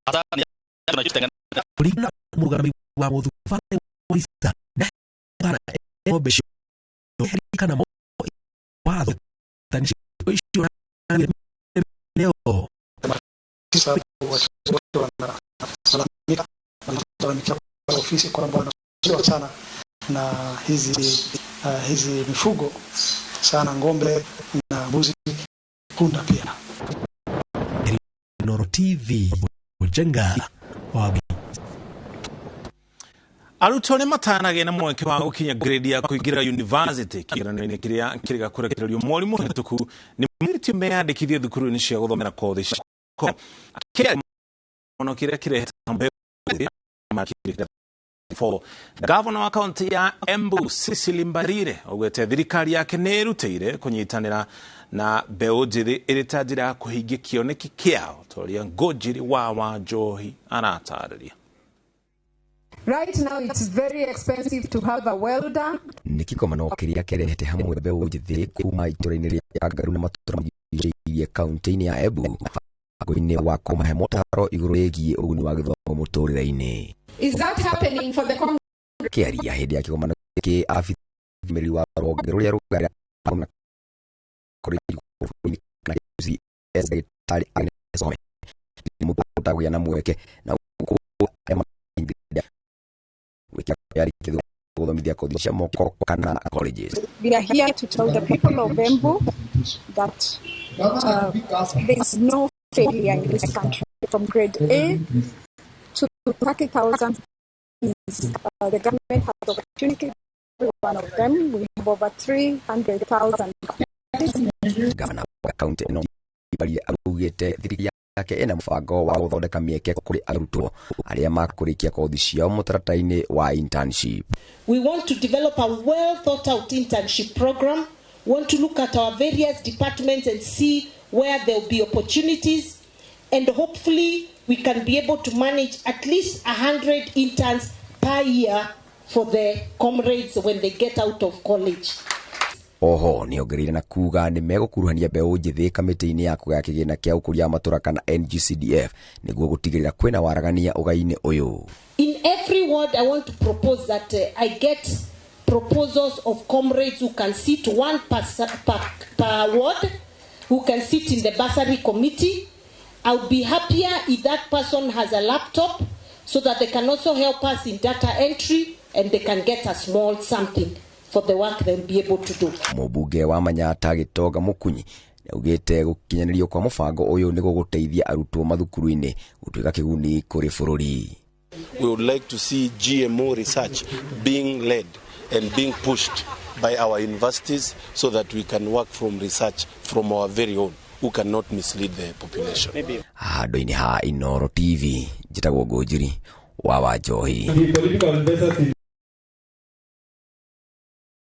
Kũringana na mũrũgamĩrĩri wa mũthubarĩ wa Garissa ng'ombe kana watho icio leo. Wote wanalalamika, wanalalamikia ofisi kwamba wanasumbuliwa sana na hizi mifugo, sana ng'ombe na mbuzi, punda pia. Inooro TV Jenga wa Arutwo nĩ matanagĩa na mweke wa gũkinya grade ya kũingĩra university kĩgeranio-inĩ kĩrĩa kĩrĩga kũrekererio mweri mũhĩtũku. Nĩ merĩtio meyandĩkithie thukuru-inĩ cia gũthomera kothi cia mũno kĩrĩa kĩrehete mbeũ. Gavana wa kaunti ya Embu Cecily Mbarire augĩte thirikari yake nĩ ĩrutĩire kũnyitanĩra na mbeũ njĩthĩ ĩrĩ ta njĩra ya kũhingia kĩoneki kĩao, ta ũrĩa Ngũnjiri wa Wanjohi aratarĩria. Right now, it's very expensive to have a welder. Nĩ kĩgomano kĩrĩa kĩrehete hamwe mbeũ njĩthĩ kuma itũra-inĩ rĩa Ngaru na matũra marigicĩirie kaunti-inĩ ya Embu, mũbango-inĩ wa kũmahe motaro igũrũ rĩgiĩ ũguni wa gĩthomo mũtũrĩre-inĩ. Is that happening for the Congress? Kĩaria hĩndĩ ya kĩgomano gĩkĩ, abithaa wa rũhonge rũrĩa rũgarĩra na kũrĩ bũrũri kana KCS, Ndagĩtarĩ Agnes Wahome, nĩ kũgĩa na mweke na arĩa maingĩra gwĩkĩra gũthomithia kothi cia moko kana colleges. We are here to tell the people of Embu that there is no failure in this country. From grade A to 30,000, the government has opportunity, every one of them. We have over 300,000. Gavana wa kaunti ĩno Mbarire augĩte thirikari yake ĩna mũbango wa gũthondeka mĩeke kũrĩ arutwo arĩa makũrĩkia kothi ciao mũtaratara-inĩ wa internship. We want to develop a well thought out internship program. We want to look at our various departments and see where there will be opportunities. And hopefully, we can be able to manage at least 100 interns per year for the comrades when they get out of college. Oho nĩ ongereire na kuga nĩ megũkuruhania mbeũ njĩthĩ kamĩtĩ-inĩ ya kũgaya kĩgĩna kĩa ũkũria wa matũra kana NGCDF, nĩguo gũtigĩrĩra kwĩna waragania ũgai-inĩ ũyũ. In every ward, I want to propose that I get proposals of comrades who can sit one per ward, who can sit in the bursary committee. I would be happier if that person has a laptop so that they can also help us in data entry and they can get a small something for the work they'll be able to do. Mũmbunge wa Manyata Gĩtonga Mũkunyi nĩaugĩte gũkinyanĩrio kwa mũbango ũyũ nĩ gũgũteithia arutwo mathukuru-inĩ gũtuĩka kĩguni kũrĩ bũrũri. We would like to see GMO research being led and being pushed by our universities so that we can work from research from our very own who cannot mislead the population. Handũ-inĩ ha Inooro TV, njĩtagwo Ngũnjiri wa Wanjohi. Political investors in